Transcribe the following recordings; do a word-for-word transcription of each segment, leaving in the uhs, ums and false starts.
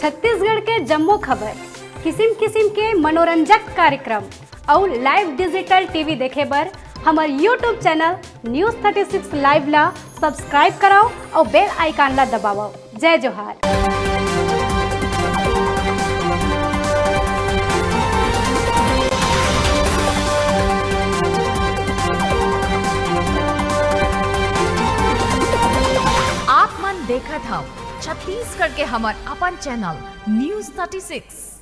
छत्तीसगढ़ के जम्मो खबर, किसिम किसिम के मनोरंजक कार्यक्रम अउ live digital T V देखे बर हमर YouTube channel News thirty six Live ला subscribe करव अउ bell icon ला दबावव। जय जोहार। आप मन देखत हव छत्तीसगढ़ के हमर अपन चैनल न्यूज़ थर्टी सिक्स।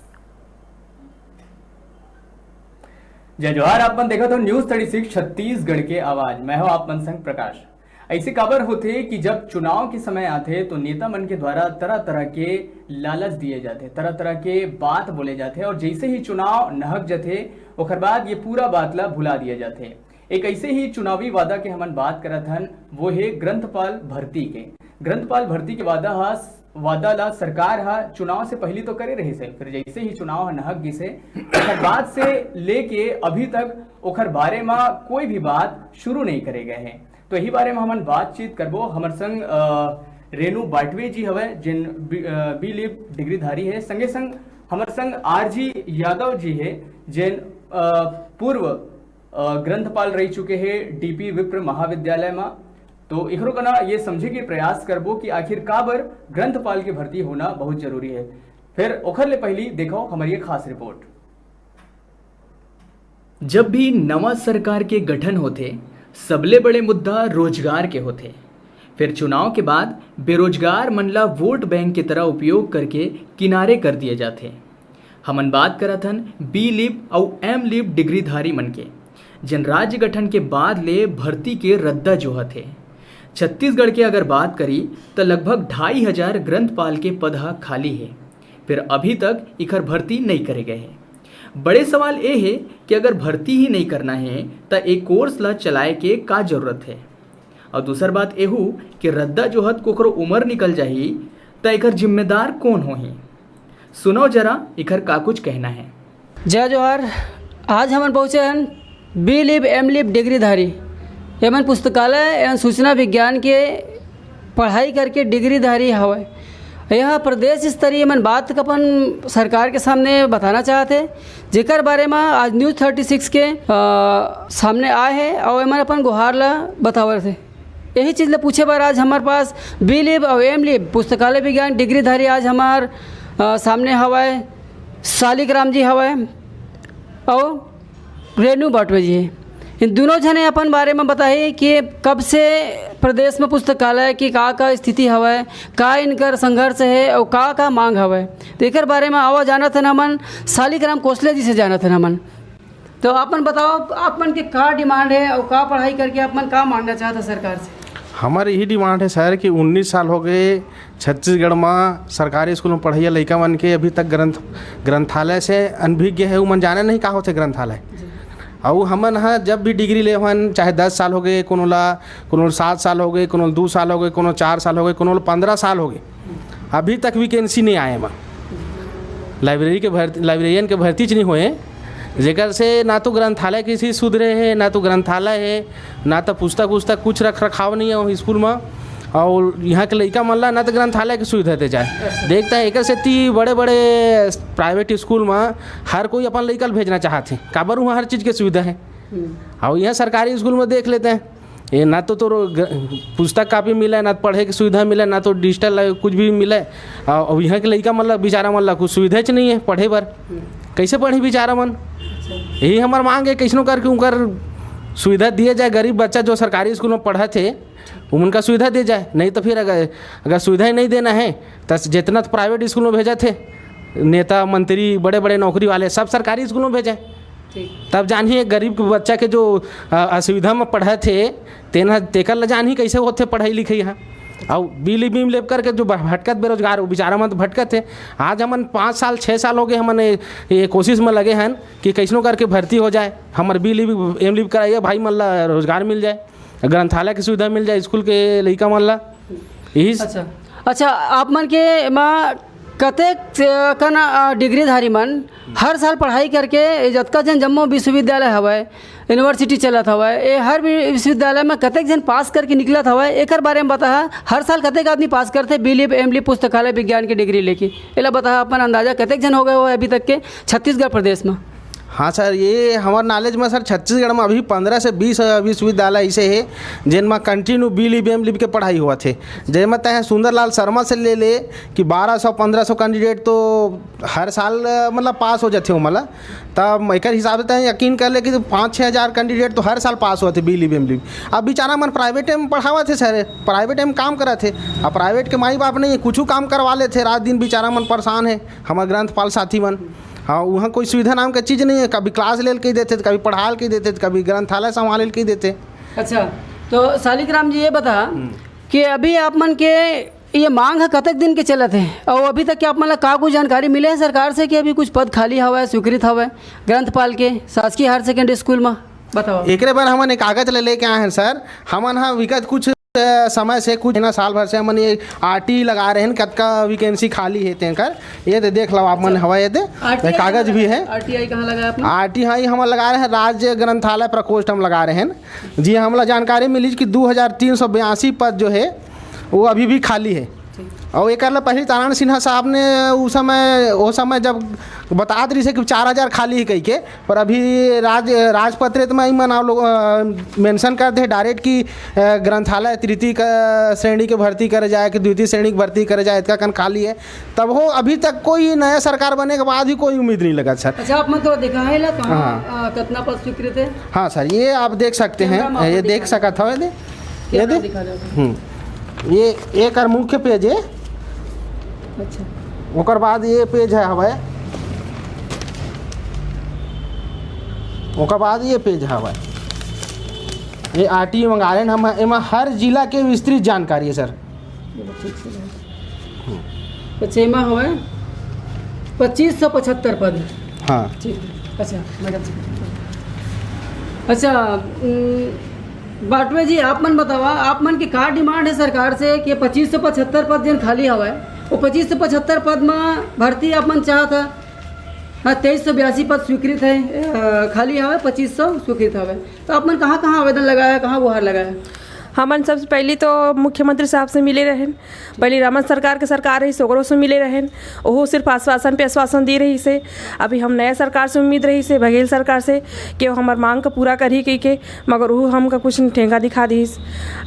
जय जोहार, आप मन देखत हव न्यूज़ थर्टी सिक्स छत्तीसगढ़ के आवाज। मैं हूं आप मन संग प्रकाश। ऐसे काबर होथे कि जब चुनाव के समय आथे तो नेता मन के द्वारा तरह-तरह के लालच दिए जाथे, तरह-तरह के बात बोले जाथे और जैसे ही चुनाव नहक जथे ओकर बाद ये पूरा बात ला भुला दिए जाथे। एक ऐसे ही चुनावी वादा के हमन बात करत हन, वो हे ग्रंथपाल भर्ती के। ग्रंथपाल भर्ती के वादा ह, वादा ला सरकार ह चुनाव से पहली तो करे रहिस हे, फिर जैसे ही चुनाव ह नहक गिस हे, ओकर बाद से लेके अभी तक ओकर बारे म कोई भी बात शुरू नहीं करे गए हे। तो यही बारे में हमन बातचीत करबो। हमर संग, अ, रेनू बाटवे जी हवय, जेन बी-, अ, B.Libb डिग्रीधारी हे। संगे संग हमर संग आर जी यादव जी हे, जेन, अ, पूर्व, अ, ग्रंथपाल रह चुके हे डीपी विप्र महाविद्यालय म। तो एकरो कना ये समझे के प्रयास करबो कि आखिर काबर ग्रंथपाल के भर्ती होना बहुत जरूरी हे। फिर ओखर ले पहली देखो हमर ये खास रिपोर्ट। जब भी नवा सरकार के गठन होथे, सबले बड़े मुद्दा रोजगार के होथे। फिर चुनाव के बाद बेरोजगार मन ला वोट बैंक के तरह उपयोग करके किनारे कर दिए जाथे। हमन बात करत हन B.Libb अउ M.Libb डिग्रीधारी मन के, जेन राज्य गठन के बाद ले भर्ती के रद्दा जोहत हे। छत्तीसगढ़ के अगर बात करी, त लगभग ढाई हजार ग्रंथपाल के पद ह खाली हे, फिर अभी तक इखर भर्ती नइ करे गए हे। बड़े सवाल ए हे कि अगर भर्ती ही नइ करना हे, त ए कोर्स ला चलाए के का जरूरत हे? अउ दूसर बात एहू कि रद्दा जोहत कोकरो उमर निकल जाही, त एकर जिम्मेदार कोन होही? सुनव जरा, एकर का कुछ कहना हे। जय जोहार। आज हमन पहुँचे हन B.Libb, M.Libb डिग्रीधारी। एमन पुस्तकालय एवं सूचना विज्ञान के पढ़ाई करके डिग्रीधारी हवय। यह प्रदेश स्तरीय एमन बात अपन सरकार के सामने बताना चाहत हे, जेकर बारे म आज न्यूज़ थर्टी सिक्स के, अ, सामने आए हे अउ एमन अपन गुहार ला बतावत हे। यही चीज ले पूछे बर आज हमर पास B.Libb अउ M.Libb पुस्तकालय विज्ञान डिग्रीधारी आज हमर, अ, सामने हवय, सालिक राम जी हवय अउ रेनू बाटवे जी हे। इन दोनों झने अपन बारे में बताही कि कब से प्रदेश में पुस्तकालय की का का स्थिति हवय, का इनकर संघर्ष हे अउ का का मांग हवय। तो एकर बारे में आवा जानत हन हमन सालिक राम कोसले जी से जानत हन हमन। तो आप मन बताओ, आप मन के का डिमांड हे अउ का पढ़ाई करके आप मन का मांगना चाहत हो सरकार से? हमर यही डिमांड हे सर कि उन्नीस साल हो गए छत्तीसगढ़ म सरकारी स्कूल म पढ़इया लइका मन के अभी तक ग्रंथ, ग्रंथालय से अनभिज्ञ हे, उमन जाने नहीं का होथे ग्रंथालय। अउ हमन ह जब भी डिग्री लेवन, चाहे दस साल हो गए कोनो ला, कोनो ला सात साल हो गए, कोनो ला दू साल हो गए, कोनो चार साल हो गए, कोनो ला पन्द्रह साल हो गए, अभी तक वैकेंसी नहीं आए एमा। लाइब्रेरी के भर्ती, लाइब्रेरियन के भर्ती च नहीं होए, जेकर से ना तो ग्रंथालय किसी सुधरे हे, ना तो ग्रंथालय हे, ना तो पुस्तक उस्तक कुछ रख रखाव नहीं है स्कूल में। और यहाँ के लइका मन ला ना तो ग्रंथालय के सुविधा दे जाए। देखता है एकर सेती बड़े बड़े प्राइवेट स्कूल में हर कोई अपन लइका ल भेजना चाहत हे, काबर वहाँ हर चीज़ के सुविधा है। और यहाँ सरकारी स्कूल में देख लेते हैं, ये ना तो तोर ग-, पुस्तक कापी मिले, ना तो पढ़े के सुविधा मिले, ना तो डिजिटल कुछ भी मिले। आ, और यहाँ के लइका मन ला, बेचारा मन ला कुछ सुविधा च नहीं है पढ़े बर। कैसे पढ़ी बेचारा मन? यही हमार मांग है, कैसनो करके उनकर सुविधा दिए जाए। गरीब बच्चा जो सरकारी स्कूल में पढ़त हे, उनका सुविधा दिए जाए। नहीं तो फिर अगर, अगर सुविधा ही नहीं देना है, तो जितना तो प्राइवेट स्कूल में भेजत हे, नेता, मंत्री, बड़े-बड़े नौकरी वाले, सब सरकारी स्कूल में भेजे। ठीक। तब जानही एक गरीब के बच्चा के जो, अ, असुविधा में पढ़त हे, तेन ह, तेकर ल जानही कैसे होथे पढ़ाई लिखाई ह। अउ बीली बीम लेब करके जो भ-, भटकत बेरोजगार, वो बेचारा मन तो भटकत हे। आज हमन पाँच साल, छः साल हो गए, हमन ये, ये कोशिश में लगे हन कि कैसनो करके भर्ती हो जाए, हमर बीली एम लिब कराइए, भाई मन ला रोजगार मिल जाए, ग्रंथालय की सुविधा मिल जाए स्कूल के लइका मन ला। यही स- अच्छा, अच्छा, आप मन के मा कतेक, अ, कन, अ, डिग्रीधारी मन हर साल पढ़ाई करके, ये जतका झन जम्मो विश्वविद्यालय हवय, यूनिवर्सिटी चलत हवय, ये हर वि-, विश्वविद्यालय में कतेक झन पास करके निकलत हवय, एकर बारे में बताहा। हर साल कतेक आदमी पास करथे बी लिब, एम लिब पुस्तकालय विज्ञान के डिग्री लेके, एला बताहा अपन अंदाजा कतेक झन हो गए हवय अभी तक के छत्तीसगढ़ प्रदेश में? हाँ सर, ये हमर नॉलेज में सर, छत्तीसगढ़ में अभी पंद्रह से बीस विश्वविद्यालय ऐसे हे, जेन में कंटिन्यू बी लिब, एम लिब के पढ़ाई होवत हे, जेमा तय सुंदरलाल शर्मा से ले ले कि बारह सौ, पन्द्रह सौ कैंडिडेट तो हर साल, अ, मतलब, पास हो जाथे ओमन ला। तब एकर हिसाब से तय यकीन कर ले कि पाँच छः हज़ार कैंडिडेट तो हर साल पास होथे बी लिब, एम लिब। अब बेचारा मन प्राइवेट में पढ़ावत हे सर, प्राइवेट में काम करत हे। अब प्राइवेट के माई बाप नहीं है, कुछ काम करवा लेथे, रात दिन बेचारा मन परेशान है, हमर ग्रंथपाल साथी मन। हाँ, वहाँ कोई सुविधा नाम का चीज़ नहीं है, कभी क्लास लेल के देथे, कभी पढ़ाल के देथे, कभी ग्रंथालय संभाल के देथे। अच्छा, तो शालिक राम जी, ये बता हम्म। कि अभी आप मन के ये मांग ह कतक दिन के चलत हे, अउ अभी तक के आप मन ला का कुछ जानकारी मिले हे सरकार से कि अभी कुछ पद खाली हवय, स्वीकृत हवय ग्रंथपाल के शासकीय हायर सेकेंडरी स्कूल म? बताओ। एकरे बर हमन एक कागज ले लेके आए हैं सर। हमन ह विगत कुछ, अ, समय से, कुछ महीना, साल भर से हमन ये आरटी लगा रहे हैं, कतका वैकेंसी खाली है तेकर। ये दे देख लो आप मन, अच्छा। हवा ये दे, आरटीआई कागज कहाँ भी लगा है। आरटीआई कहाँ लगा है आपने? आरटीआई हमन लगा रहे हैं, राज्य ग्रंथालय प्रकोष्ठ हम लगा रहे हैं। जी, हमला जानकारी मिली कि दो हज़ार तीन सौ बयासी पद जो है, वो अभी भी खाली है। ठीक। और एक पहले ताराण सिन्हा साहब ने उस समय, वो समय जब बतात रही से कि चार हज़ार खाली है कही के, पर अभी राज, राजपत्रित में ही मना लोग, अ, मेंशन कर दे डायरेक्ट कि, अ, ग्रंथालय तृतीय क-, श्रेणी के भर्ती करे जाए कि द्वितीय श्रेणी के भर्ती करे जाए, इतना कन खाली है। तब हो, अभी तक कोई नया सरकार बने के बाद भी कोई उम्मीद नहीं लगा सर। अच्छा, आप मन तो दिखाए ला कहाँ, हाँ। अ, कितना पद स्वीकृत है? हाँ सर, ये आप देख सकते हैं, कैमरा में आप ये देख दिखा सकत हवे दे, ये कैमरा दे। दिखा दो। हम्म, ये एक और मुख्य पेज है। अच्छा। ओकर बाद ये पेज है हवे, ओकर बाद ये पेज हवे, ये आरटी मंगा रहे हैं हम, एमा हर जिला के विस्तृत जानकारी है सर। ठीक से। अच्छा, एमा हवय पच्चीस सौ पचहत्तर पद। हाँ। ठीक है। अच्छा, मैडम से। अच्छा, उम, बाटवे जी, आप मन बतावा, आप मन के का डिमांड है सरकार से कि पच्चीस सौ पचहत्तर पद जेन खाली हवय, वो पच्चीस सौ पचहत्तर पद म भर्ती आप मन चाहत ह? हाँ, तेईस सौ बयासी पद स्वीकृत है, अ, खाली हवय, पच्चीस सौ स्वीकृत हवय। तो आप मन कहाँ-कहाँ आवेदन लगाया, कहाँ गुहार लगाया? हमन सबसे पहली तो मुख्यमंत्री साहब से मिले रहेन। पहली रमन सरकार के सरकार रहिस, ओकरो से मिले रहेन। ओहू सिर्फ आश्वासन पे आश्वासन दी रहिस हे। अभी हम नया सरकार से उम्मीद रहिस हे, बघेल सरकार से, कि वो हमर मांग का पूरा करही कहि के, मगर ओहू हमका कुछ ठेंगा दिखा दिस।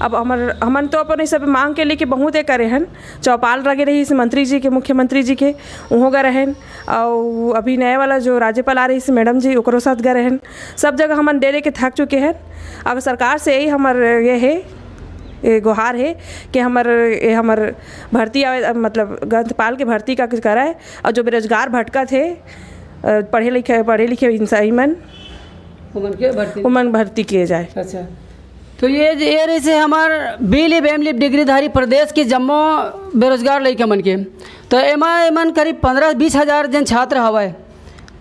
अब हमर, हमन तो अपन ये सब मांग के लेके बहुत ये करे हन। चौपाल लगे रहिस मंत्री जी के, मुख्यमंत्री जी के, उहों गए रहेन। अउ अभी नए वाला जो राज्यपाल आ रहिस मैडम जी, ओकरो साथ गए रहेन। सब जगह हमन दे दे के थक चुके हैं। अब सरकार से यही हमर ये है, ये गुहार है कि हमर, ये हमर भर्ती आवे, मतलब ग्रंथपाल के भर्ती का कराए, और जो बेरोजगार भटकत है, अ, पढ़े लिखे, पढ़े लिखे इंसान मन, उमन के भर्ती। उमन भर्ती किए जाए। अच्छा, तो ये, ये रहिस हे हमर बी लिब एम लिब डिग्रीधारी प्रदेश के जम्मो बेरोजगार लइका मन के। तो एमा एमन करीब पन्द्रह बीस हज़ार जन छात्र हवय,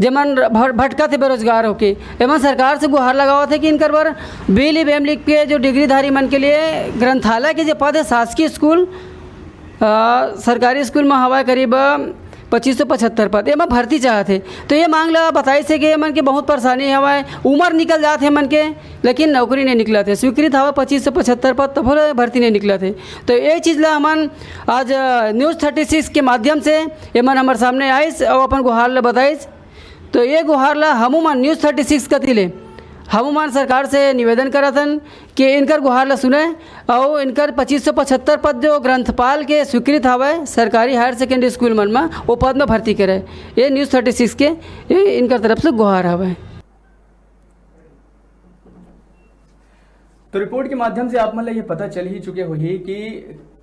जेमन भर-, भटकत हे बेरोजगार होके। एमन सरकार से गुहार लगावत हे कि इनकर बर बी लिब एम लिब के जो डिग्रीधारी मन के लिए ग्रंथालय के जो पद है, शासकीय स्कूल, अ, सरकारी स्कूल में हवय करीब पच्चीस सौ पचहत्तर पद, एमा भर्ती चाहत हे। तो ये मांग ला बताइस हे कि एमन के बहुत परेशानी हवय, उम्र निकल जात हे एमन के, लेकिन नौकरी नहीं निकलत हे। स्वीकृत हवय पच्चीस सौ पचहत्तर पद, तभो ले भर्ती नहीं निकलत हे। तो ये चीज़ ला हमन आज, अ, न्यूज़ थर्टी सिक्स के माध्यम से एमन हमर सामने आइस अउ अपन गुहार ला बताइस। तो ये गुहार ला हमू मन न्यूज़ थर्टी सिक्स कति ले हमू मन सरकार से निवेदन करत हन कि इनकर गुहार ला सुने अउ इनकर पच्चीस सौ पचहत्तर पद जो ग्रंथपाल के स्वीकृत हवय सरकारी हायर सेकेंडरी स्कूल मन म, वो पद म भर्ती करे। ये न्यूज़ थर्टी सिक्स के ये इनकर तरफ से गुहार हवय। तो रिपोर्ट के माध्यम से आप मन ला ये पता चल ही चुके होही कि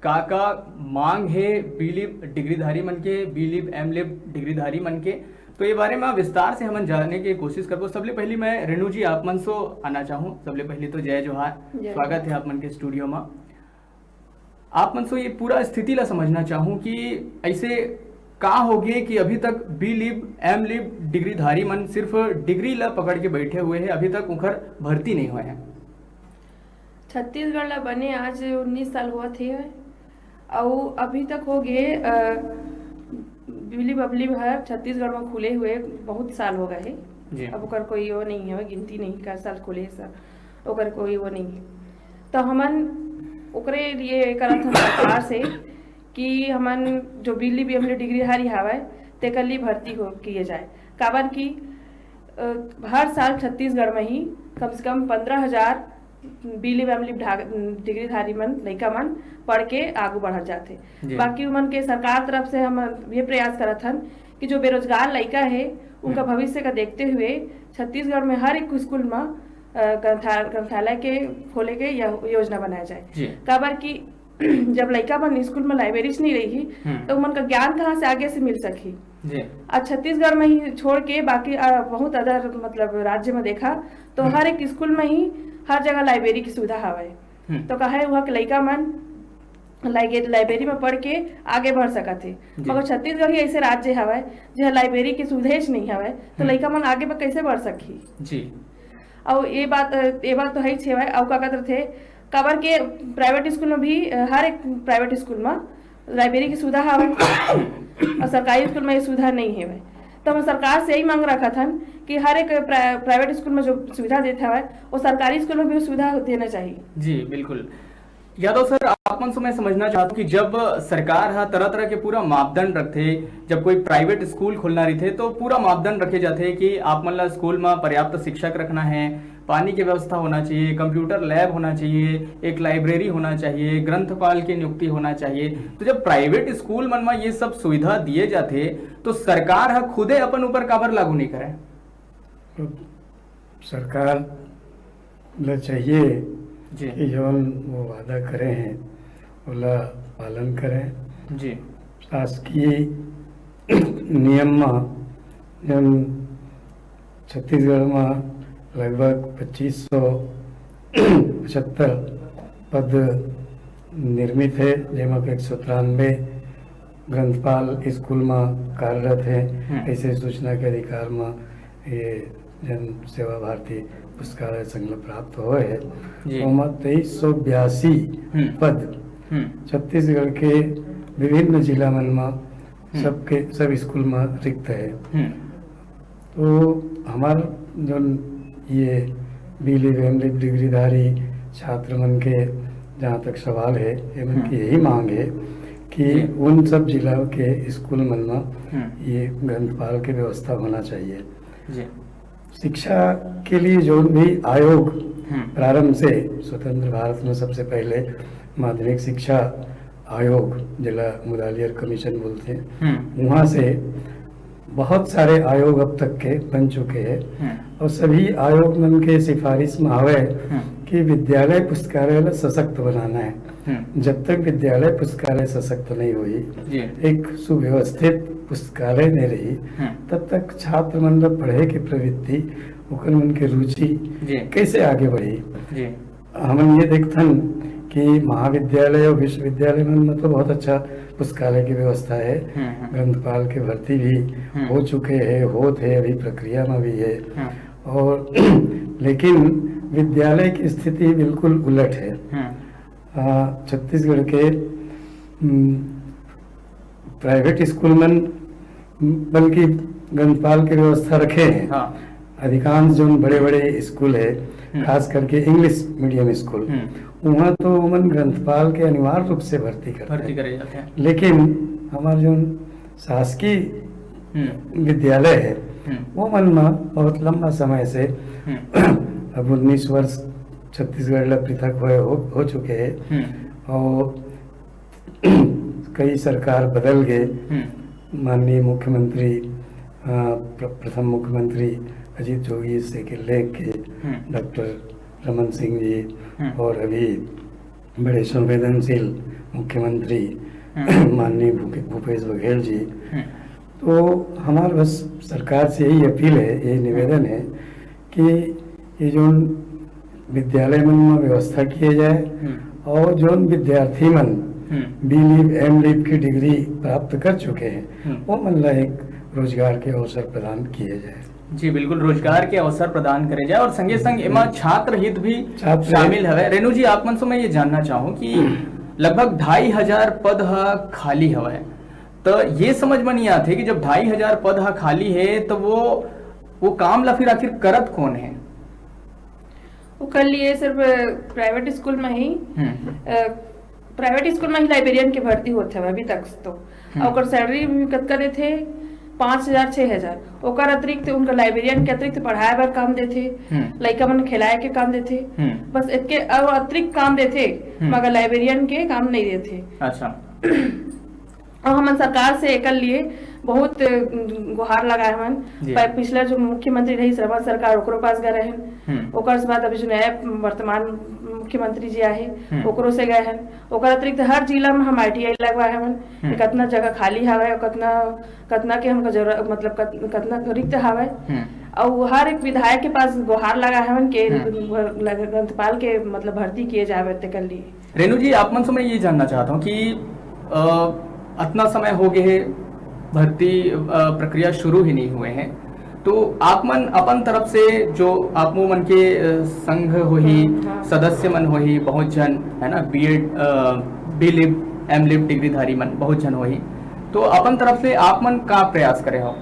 का का मांग हे बी लिब डिग्रीधारी मन के, बी लिब एम लिब डिग्रीधारी मन के। तो ये बारे में विस्तार से हमन जाने के कोशिश करबो। सबले पहली मैं रेणु जी आप मन सो आना चाहूँ। सबले पहली तो जय जोहार, जय। स्वागत है आप मन के स्टूडियो में। आप मन से ये पूरा स्थिति ला समझना चाहूँ कि ऐसे का हो गए कि अभी तक बी लिब एम लिब डिग्रीधारी मन सिर्फ डिग्री ला पकड़ के बैठे हुए हैं, अभी तक उनकर भर्ती नहीं हुए हैं। छत्तीसगढ़ ला बने आज उन्नीस साल हुआ थे, अउ अभी तक हो गए, अ, बिजली बबली हर छत्तीसगढ़ में खुले हुए बहुत साल हो गए हे। जी। अब ओकर कोई वो नहीं है, गिनती नहीं, का साल खुले हे सर, ओकर कोई वो नहीं है। तो हमन ओकरे लिए करत हन सरकार से कि हमन जो बीली बीएमली डिग्रीधारी हावय, तेकर लिए भर्ती हो किए जाए। काबर कि, अ, हर साल छत्तीसगढ़ में ही कम से कम पन्द्रह हजार बीली बीएमली डिग्रीधारी मन, लइका मन पढ़ के आगू बढ़त जाथे। जी। बाकी उमन के सरकार तरफ से हम ये प्रयास करत हन कि जो बेरोजगार लइका हे, उनका हम्म। भविष्य का देखते हुए छत्तीसगढ़ में हर एक स्कूल में, अ, ग्रंथा-, ग्रंथालय के खोले के यह योजना बनाया जाए। जी। काबर कि जब लइका मन स्कूल में लाइब्रेरी नहीं रही, हम्म। तो उमन का ज्ञान कहाँ से आगे से मिल सकही? जी। आ छत्तीसगढ़ में ही छोड़ के बाकी, आ, बहुत अदर, मतलब, राज्य में देखा तो हम्म। हर एक स्कूल में ही हर जगह लाइब्रेरी की सुविधा हवय। हम्म। तो कहे वहाँ के लइका मन लाइगे-, लाइब्रेरी में पढ़ के आगे बढ़ सकत हे। जी। मगर छत्तीसगढ़ ही ऐसे राज्य हवय, जे लाइब्रेरी की सुविधा ही नहीं हवय, तो हम्म। लइका मन आगे बर कैसे बढ़ सकही? जी। अउ ये बात, ये बात तो है ही हवय, अउ का कहत रथे, काबर के प्राइवेट स्कूल में भी, अ, हर एक प्राइवेट स्कूल में लाइब्रेरी की सुविधा हवय अउ सरकारी स्कूल में ये सुविधा नहीं हवय। तो हम सरकार से यही मांग रखत हन कि हर एक प्रा-, प्राइवेट स्कूल में जो सुविधा देत हवय, वो सरकारी स्कूल में भी वो सुविधा देना चाहिए। जी, बिल्कुल। यादव सर, आप मन से मैं समझना चाहता हूँ कि जब सरकार ह तरह-तरह के पूरा मापदंड रखथे, जब कोई प्राइवेट स्कूल खोलना रहिथे, तो पूरा मापदंड रखे जाथे कि आप मन ला स्कूल में पर्याप्त शिक्षक रखना है, पानी की व्यवस्था होना चाहिए, कंप्यूटर लैब होना चाहिए, एक लाइब्रेरी होना चाहिए, ग्रंथपाल की नियुक्ति होना चाहिए। तो जब प्राइवेट स्कूल मन में ये सब सुविधा दिए जाथे, तो सरकार ह खुदे अपन ऊपर काबर लागू नहीं करे? सरकार ल चाहिए जी। कि जौन वो वादा करे हैं, ओला पालन करें। जी। शासकीय नियम म जौन छत्तीसगढ़ म लगभग पच्चीस सौ पचहत्तर पद निर्मित है, जेमा के एक सौ तिरानबे ग्रंथपाल स्कूल म कार्यरत हैं। हम्म। ऐसे सूचना के अधिकार म ये जन सेवा भारती पुस्तकालय संघ ल प्राप्त होए हे, जी। ओमा तेईस सौ बयासी हम्म। पद हम्म। छत्तीसगढ़ के विभिन्न जिला मन म हम्म। सबके, सब स्कूल म रिक्त हे। हम्म। तो हमार जौन ये बी लिव, एम लिव डिग्रीधारी छात्र मन के जहाँ तक सवाल हे, ये मन हम्म। की यही मांग हे कि जी। उन सब जिला के स्कूल मन म हम्म। ये ग्रंथपाल के व्यवस्था होना चाहिए। जी। शिक्षा के लिए जौन भी आयोग हम्म। प्रारंभ से स्वतंत्र भारत में सबसे पहले माध्यमिक शिक्षा आयोग, जेला मुदालियर कमीशन बोलथे, हम्म। वहाँ से बहुत सारे आयोग अब तक के बन चुके हैं हम्म। और सभी आयोग मन के सिफारिश में हवे हम्म। कि विद्यालय पुस्तकालय ला सशक्त बनाना है। हम्म। जब तक विद्यालय पुस्तकालय सशक्त नहीं होही, जी। एक सुव्यवस्थित पुस्तकालय नहीं रही, हम्म। तब तक छात्र मन ला पढ़े के प्रवृत्ति, ओकर मन के रुचि जी। कैसे आगे बढ़ी? जी। हमन ये देखथन कि महाविद्यालय और विश्वविद्यालय मन में तो बहुत अच्छा पुस्तकालय की व्यवस्था है, हम्म, हम्म। ग्रंथपाल के भर्ती भी हम्म। हो चुके हैं, होत है, अभी प्रक्रिया में भी है। हम्म। और लेकिन विद्यालय की स्थिति बिल्कुल उलट है। हम्म। आ, छत्तीसगढ़ के, हम्म, प्राइवेट स्कूल मन बल्कि ग्रंथपाल के व्यवस्था रखे हैं। हाँ। अधिकांश जोन बड़े-बड़े स्कूल है, हम्म। खास करके इंग्लिश मीडियम स्कूल, हम्म। वहाँ तो उमन ग्रंथपाल के अनिवार्य रूप से भर्ती करते भर्ती हैं। करे जाते हैं। लेकिन हमार जोन शासकीय हम्म। विद्यालय है, हम्म। वो मन में बहुत लंबा समय से हम्म। अब उन्नीस वर्ष छत्तीसगढ़ ला पृथक हुए हो, हो चुके हैं। हम्म। और कई सरकार बदल गए। हम्म। माननीय मुख्यमंत्री, अ, प्र-, प्रथम मुख्यमंत्री अजीत जोगी से के लेके हम्म। डॉक्टर रमन सिंह जी हम्म। और अभी बड़े संवेदनशील मुख्यमंत्री हम्म। माननीय भूपे-, भूपेश बघेल जी। हम्म। तो हमार बस सरकार से यही अपील है, यही निवेदन है कि ये जोन विद्यालय मन में व्यवस्था किए जाए हम्म। और जोन विद्यार्थी मन हम्म। बी लिव, एम लिव की डिग्री प्राप्त कर चुके हैं, हम्म। वो मन ला एक रोजगार के अवसर प्रदान किए जाए। जी, बिल्कुल, रोजगार के अवसर प्रदान करे जाए और संगे संग एमा छात्र हित भी छात्र शामिल हवे। रेणु जी, आप मन से मैं ये जानना चाहूँ कि लगभग ढाई हजार पद ह खाली हवय, तो ये समझ में नहीं आते कि जब ढाई हजार पद ह खाली है, तो वो वो काम ला फिर आखिर करत कौन है? ओकर लिए सिर्फ प्राइवेट स्कूल में ही हम्म। प्राइवेट स्कूल में ही लाइब्रेरियन के भर्ती होत हवे अभी तक तो। हम्म। और ओकर सैलरी भी कतका देथे? पाँच हजार, छः हजार। ओकर अतिरिक्त उनका लाइब्रेरियन के अतिरिक्त पढ़ाए बर काम देथे, हम्म। लइका मन खिलाए के काम देथे, हम्म। बस इतके और अतिरिक्त काम देथे, हम्म। मगर लाइब्रेरियन के काम नहीं देथे। अच्छा। और हमन सरकार से एकर लिए बहुत, अ, गुहार लगाए हवन। जी। पर पिछला जो मुख्यमंत्री रही, रमन सरकार, ओकरो पास गए रहन। हम्म। ओकर से बाद अभी जो नया वर्तमान मुख्यमंत्री जी आए, हम्म। ओकरो से गए हन। ओकर अतिरिक्त हर जिला में हम आईटीआई लगवाए हवन। हम्म। कतना जगह खाली हवे, कतना, कतना के हमको जरूरत, मतलब कत-, कतना रिक्त हवे। हम्म। और हर एक विधायक के पास गुहार लगाए हवन के हम्म। ग्रंथपाल के, मतलब, भर्ती किए जावे तेकर लिए। रेणु जी, आप मन से मैं ये जानना चाहता हूँ कि, अ, अतना समय हो गए है, भर्ती, अ, प्रक्रिया शुरू ही नहीं हुए हैं, तो आप मन अपन तरफ से जो आप मन के, अ, संघ होही, हम्म, हाँ। सदस्य मन होही, बहुत जन, है ना, बीएड, अ, बीलिब, एमलिब डिग्रीधारी मन बहुत जन होही, तो अपन तरफ से आप मन का प्रयास करे हो?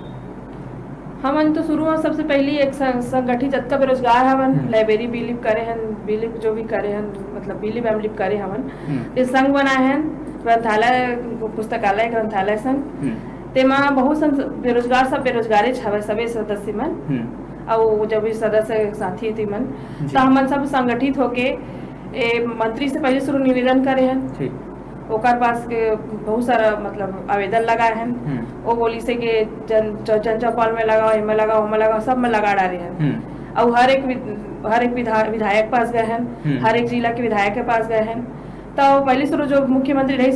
हमन तो शुरू में सबसे पहली एक सं-, संगठित जतका बेरोजगार हवन, हम्म। लाइब्रेरी बीलिब करे हन, बीलिब जो भी करे हन, मतलब बीलिब एमलिब करे हवन, हम्म। ये संघ बनाए हन, ग्रंथालय, पुस्तकालय ग्रंथालय संघ। हम्म। तेमा बहुत सन बेरोजगार, सब बेरोजगारे हवे, सबे सदस्य मन। हम्म। अउ जब भी सदस्य साथी थी मन, जी। तो हमन सब संगठित होके ए मंत्री से पहले शुरू निवेदन करे हन। ठीक। ओकर पास के बहुत सारा, मतलब, आवेदन लगाए हन। हम्म। वो बोली से कि जन, ज-, जन चौपाल में लगाओ, एमे लगाओ, ओमे लगाओ, सब में लगा डारे हन। हम्म। और हर एक विध-, हर एक विधा-, विधायक पास गए हन, हम्म। हर एक जिला के विधायक के पास गए हन। तो पहली शुरू जो मुख्यमंत्री रही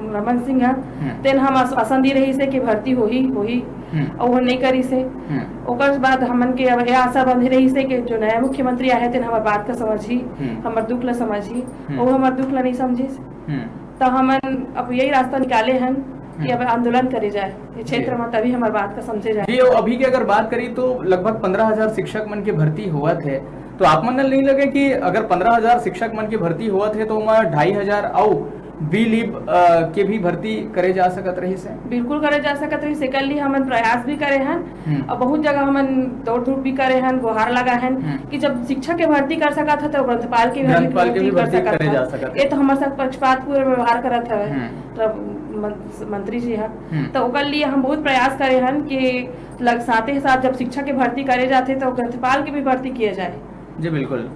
रमन सिंह ह, हम्म। तेन हम आस-, आसन दी रही से कि भर्ती होही, होही, हम्म। और वो नहीं करी से। हम्म। ओकर बाद हमन के अब ये आशा बंधी रही से कि जो नया मुख्यमंत्री आए हे, तेन हमर बात का समझही, हम्म। हमर दुख ला समझही, हम्म। वो हमर दुख ला नहीं समझिस। हम्म। तो हमन अब यही रास्ता निकाले हन कि हम्म। अब आंदोलन करे जाए ये क्षेत्र जी। में, तभी हमर बात का समझे जाए। जी, और अभी की अगर बात करी तो लगभग पंद्रह हजार शिक्षक मन के भर्ती होवत है, तो आप मन ल नहीं लगे कि अगर पंद्रह हजार शिक्षक मन के भर्ती होवत है, तो ओमा ढाई हजार अउ बीलिब, अ, के भी भर्ती करे जा सकत रहिस है? बिल्कुल करे जा सकत रहिस, एकर लिए हमन प्रयास भी करे हन हम्म। और बहुत जगह हमन दौड़ धूप भी करे हन, गुहार लगा हन हम्म। कि जब शिक्षक के भर्ती कर सकत है, तो ग्रंथपाल की भी ग्रंथपाल के भी भर्ती करे जा सकत है। ये तो हमर साथ पक्षपातपूर्ण व्यवहार करत हवे, हम्म। मतलब, मन-, मंत्री जी ह। हम्म। तो ओकर लिए हम बहुत प्रयास करे हन कि लग-, साथे साथ जब शिक्षक के भर्ती करे जाथे, तो ग्रंथपाल की भी भर्ती किया जाए। जी, बिल्कुल।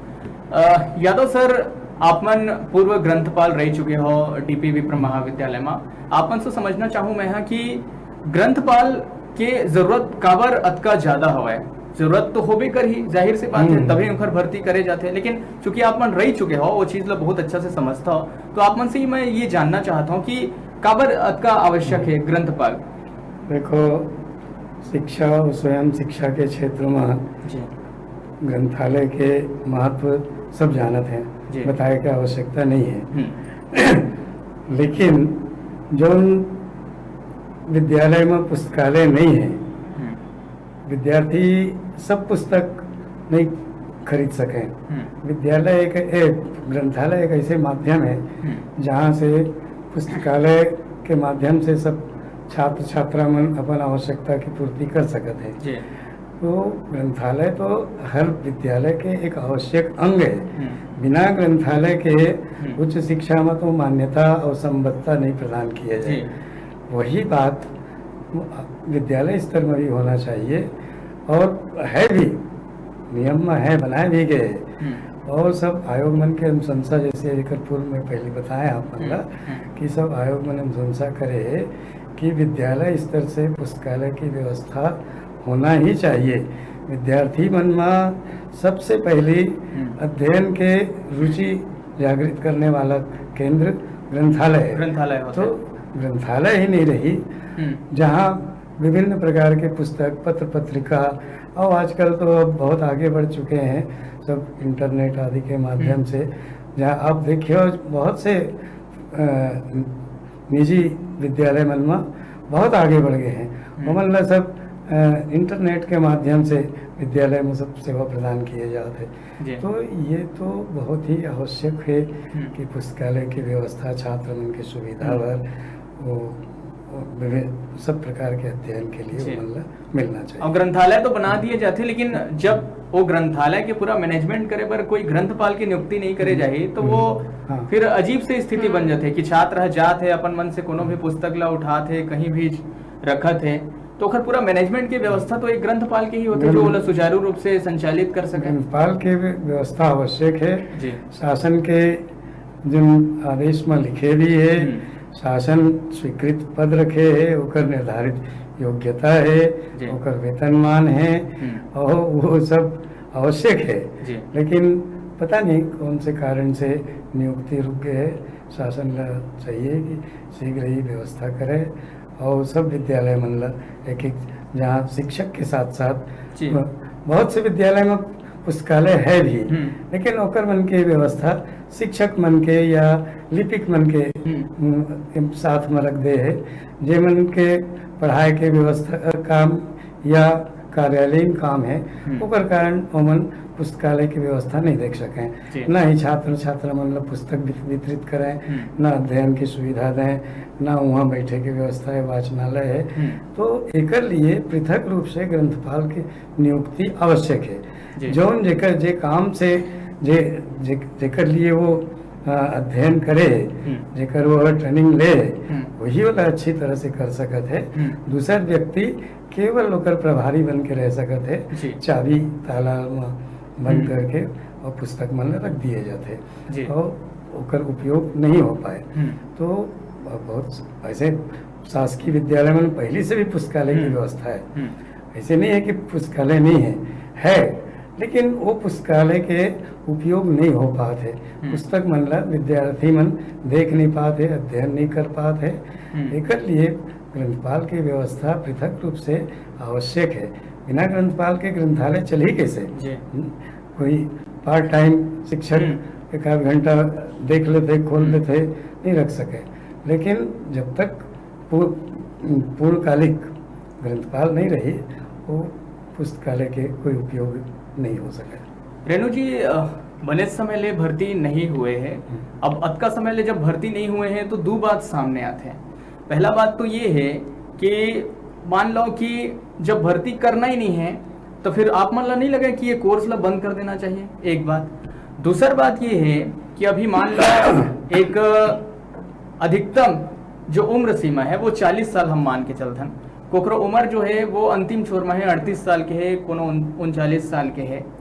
अ, यादव सर, आप मन पूर्व ग्रंथपाल रह चुके हो डीपी विप्र महाविद्यालय में। आप मन से समझना चाहूँ मैं ह कि ग्रंथपाल के जरूरत काबर अतका ज्यादा हवय? जरूरत तो होबे करही, जाहिर सी बात है, हम्म। तभी उनकर भर्ती करे जाथे। लेकिन चूंकि आप मन रह चुके हो, वो चीज ला बहुत अच्छा से समझता हो, तो आप मन से ही मैं ये जानना चाहता हूँ कि काबर अतका आवश्यक है ग्रंथपाल? देखो, शिक्षा और स्वयं शिक्षा के क्षेत्र में जी। ग्रंथालय के महत्व सब जानत हैं, जी। बताए के आवश्यकता नहीं है। हम्म। लेकिन जोन विद्यालय में पुस्तकालय नहीं है, हम्म। विद्यार्थी सब पुस्तक नहीं खरीद सके। हम्म। विद्यालय एक, एक ग्रंथालय एक ऐसे माध्यम है हम्म। जहाँ से पुस्तकालय के माध्यम से सब छात्र छात्रा मन अपन आवश्यकता की पूर्ति कर सकत है। जी। तो ग्रंथालय तो हर विद्यालय के एक आवश्यक अंग है। हम्म। बिना ग्रंथालय के हम्म। उच्च शिक्षा में तो मान्यता और संबद्धता नहीं प्रदान किया जाए। जी। वही बात विद्यालय स्तर में भी होना चाहिए और है भी, नियम में है, बनाए भी गए। हम्म। और सब आयोग मन के अनुशंसा, जैसे एकर पूर्व में पहले बताए आप मन ला, हम्म, हम्म। कि सब आयोग मन अनुशंसा करे कि विद्यालय स्तर से पुस्तकालय की व्यवस्था होना ही चाहिए। विद्यार्थी मन में सबसे पहली हम्म। अध्ययन के रुचि जागृत करने वाला केंद्र ग्रंथालय है। ग्रंथालय होता तो है। ग्रंथालय ही नहीं रही, हम्म। जहाँ विभिन्न प्रकार के पुस्तक, पत्र पत्रिका, और आजकल तो अब बहुत आगे बढ़ चुके हैं सब इंटरनेट आदि के माध्यम हम्म। से, जहाँ आप देखिए बहुत से, अ, निजी विद्यालय मन में बहुत आगे बढ़ गए हैं। हम्म। ओमन ला सब, अ, इंटरनेट के माध्यम से विद्यालय में सब सेवा प्रदान किए जाते हैं। जी। तो ये तो बहुत ही आवश्यक है हम्म। कि पुस्तकालय की व्यवस्था, छात्र मन की सुविधा हम्म। बर वो विभिन्न सब प्रकार के अध्ययन के लिए जी। ओमन ला मिलना चाहिए। और ग्रंथालय तो बना दिए जाते, लेकिन जब वो ग्रंथालय के पूरा मैनेजमेंट करे बर कोई ग्रंथपाल की नियुक्ति नहीं करे जाही, तो वो हाँ। फिर अजीब से स्थिति बन जाते कि छात्र ह जात है, अपन मन से कोनो भी पुस्तक ला उठात है, कहीं भी रखत है, तो ओकर पूरा मैनेजमेंट की व्यवस्था तो एक ग्रंथपाल के ही होते, जो ग्रंथ- ओला सुचारू रूप से संचालित कर सके। ग्रंथपाल के भी व्यवस्था आवश्यक है। जी। शासन के जिन आदेश में लिखे भी है, हम्म। शासन स्वीकृत पद रखे है, ओकर निर्धारित योग्यता है, जी। ओकर वेतनमान है, हम्म। और वो सब आवश्यक है। जी। लेकिन पता नहीं कौन से कारण से नियुक्ति रुक गए है। शासन ला चाहिए कि शीघ्र ही व्यवस्था करे और सब विद्यालय मन ला एक एक, जहाँ शिक्षक के साथ साथ जी। बहुत से विद्यालय में पुस्तकालय है भी, हम्म। लेकिन ओकर मन के व्यवस्था शिक्षक मन के या लिपिक मन के हम्म। उम, साथ में रख दे है, जे मन के पढ़ाई के व्यवस्था काम या कार्यालयीन काम है, हम्म। ओकर कारण ओमन पुस्तकालय की व्यवस्था नहीं देख सके। जी। ना ही छात्र छात्रा मन ला पुस्तक वित-, वितरित करें, हम्म। ना अध्ययन की सुविधा दें, ना वहाँ बैठे की व्यवस्था है, वाचनालय है। हम्म। तो एकर लिए पृथक रूप से ग्रंथपाल की नियुक्ति आवश्यक है। जी। जौन जेकर जे काम से जे, जे जेकर लिए वो अ, अध्ययन करे, हम्म। जेकर वो ट्रेनिंग ले, हम्म। वही वाला अच्छी तरह से कर सकत है। हम्म। दूसर व्यक्ति केवल ओकर प्रभारी बन के रह सकत है। जी। चाबी ताला में बंद हम्म। करके और पुस्तक मन रख दिए जाते जी। और ओकर उपयोग नहीं हो पाए। हम्म। तो बहुत ऐसे शासकीय विद्यालय में पहले से भी पुस्तकालय की हम्म। व्यवस्था है। हम्म। ऐसे नहीं है कि पुस्तकालय नहीं है, है, लेकिन वो पुस्तकालय के उपयोग नहीं हो पात है। हम्म। पुस्तक मन ला विद्यार्थी मन देख नहीं पात है, अध्ययन नहीं कर पात है। हम्म। एकर लिए ग्रंथपाल की व्यवस्था पृथक रूप से आवश्यक है। बिना ग्रंथपाल के ग्रंथालय चलही कैसे? जी। हम्म? कोई पार्ट टाइम शिक्षक हम्म। एक आध घंटा देख लेते, खोल हम्म। लेते, नहीं रख सके। लेकिन जब तक पू-, पूर्णकालिक ग्रंथपाल नहीं रही, वो पुस्तकालय के कोई उपयोग नहीं हो सके। रेणु जी, अ, बने समय ले भर्ती नहीं हुए हैं। हम्म। अब अतका समय ले जब भर्ती नहीं हुए हैं, तो दो बात सामने आते हैं। पहला बात तो ये है कि मान लो कि जब भर्ती करना ही नहीं है, तो फिर आप मन ला नहीं लगे कि ये कोर्स ला बंद कर देना चाहिए? एक बात। दूसर बात ये है कि अभी मान लो एक अधिकतम जो उम्र सीमा है, वो चालीस साल हम मान के चलथन। कोकरो उम्र जो है, वो अंतिम छोर में है, अड़तीस साल के है, कोनो उन-, उनचालीस साल के है।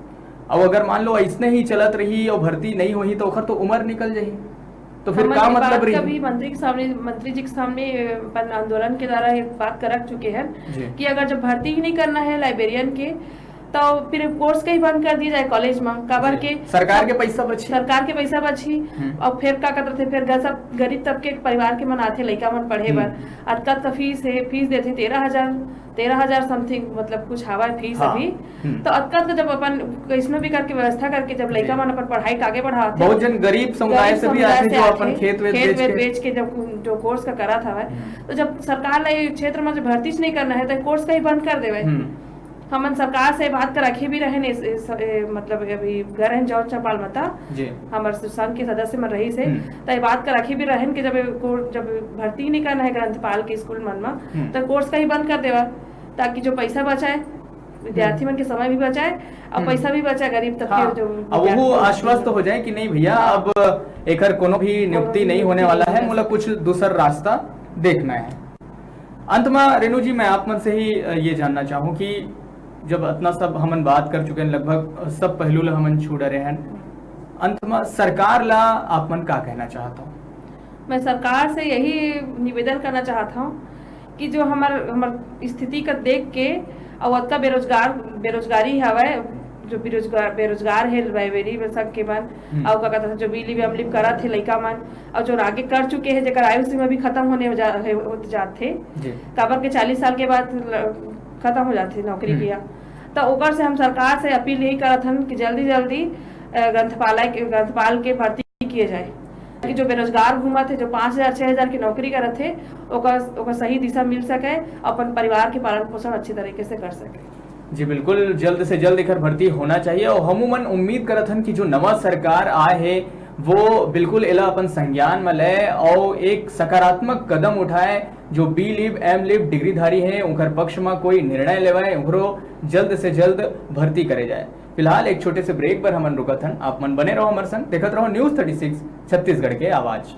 अब अगर मान लो ऐसने ही चलत रही और भर्ती नहीं होही, तो ओखर तो उम्र निकल जाही, तो फिर हमन का ये मतलब बात रही? कभी मंत्री के सामने, मंत्री जी के सामने अपन आंदोलन के द्वारा ये बात कर रख चुके हैं जी। कि अगर जब भर्ती ही नहीं करना है लाइब्रेरियन के, तो फिर कोर्स कहीं बंद कर दिया जाए कॉलेज में। काबर जी। के सरकार के पैसा बची। सरकार के पैसा बची। हम्म। और फिर का कहते थे, फिर ग-, सब गरीब तबके के परिवार के मन आथे, लइका मन पढ़े बर। हम्म। अतका त फीस है, फीस देथे तेरह हजार, तेरह हजार समथिंग, मतलब कुछ हवा है फीस हाँ। अभी। हम्म। तो अतका त जब अपन कैसनो भी करके व्यवस्था करके जब लइका जी। मन अपन पढ़ाई के आगे बढ़ाते, बहुत जन गरीब समुदाय गरीब से भी समुदाय आथे, से जो आथे, अपन खेत वेत खेत बेच वेत के। बेच के जब जो कोर्स का करा था, हम्म। तो जब सरकार ला ये क्षेत्र में जो भर्ती नहीं करना है, तो कोर्स कहीं बंद कर देवे। हम्म। हमन सरकार से बात कर रखे भी रहे, इस, इस, ए, मतलब अभी घर हैं जौन चौपाल मता, जी। हमर संघ के सदस्य मन रही से, हम्म। तो ये बात कर रखे भी रहन कि जब ये कोर-, जब भर्ती नहीं करना है ग्रंथपाल के स्कूल मन में, हम्म। तो कोर्स कहीं बंद कर देवा, ताकि जो पैसा बचाए, विद्यार्थी मन के समय भी बचाए और हम्म। पैसा भी बचाए, गरीब तबके हाँ, जो अब विद्यार्थी वो मन आश्वस्त हो जाए कि नहीं भैया, अब एकर कोनो भी नियुक्ति नहीं होने वाला है, मोला कुछ दूसर रास्ता देखना है। अंत में रेणु जी, मैं आप मन से ही, अ, ये जानना चाहूँ कि जब अतना सब हमन बात कर चुके हैं, लगभग सब पहलू ला हमन छू डरे हैं, अंत में सरकार ला आप मन का कहना चाहत हो? मैं सरकार से यही निवेदन करना चाहत हूँ कि जो हमर, हमर स्थिति का देख के और अतका बेरोजगार, बेरोजगारी हवय, जो बेरोजगार, बेरोजगार है लाइब्रेरी में सब के मन, हम्म। और का कहता जो बीली भी अमली करत है लइका मन, और जो आगे कर चुके हैं, जेकर आयु सीमा भी खत्म होने जा, है, होत जात थे। जी। काबर के चालीस साल के बाद ल-, खत्म हो जाते नौकरी हम्म। किया। तो ओकर से हम सरकार से अपील यही करत हन कि जल्दी जल्दी, अ, ग्रंथपालय के, ग्रंथपाल के भर्ती किए जाए, कि जो बेरोजगार घूमत है, जो पाँच हजार, छह हजार की नौकरी करत है, ओकर, ओकर सही दिशा मिल सके, अपन परिवार के पालन पोषण अच्छी तरीके से कर सके। जी बिल्कुल, जल्द से जल्द एकर भर्ती होना चाहिए और हमू मन उम्मीद करत हन कि जो नवा सरकार आए है, वो बिल्कुल एला अपन संज्ञान में ले और एक सकारात्मक कदम उठाए, जो B.Lib, M.Lib डिग्रीधारी हे, उनकर पक्ष म कोई निर्णय लेवाय, उनकरो जल्द से जल्द भर्ती करे जाय। फिलहाल एक छोटे से ब्रेक बर हमन रुकत हन। आप मन बने रहो हमर संग, देखत रहो News Thirty Six, छत्तीसगढ़ के आवाज।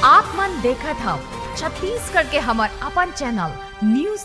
आप मन देखत हव छत्तीसगढ़ के हमर अपन चैनल न्यूज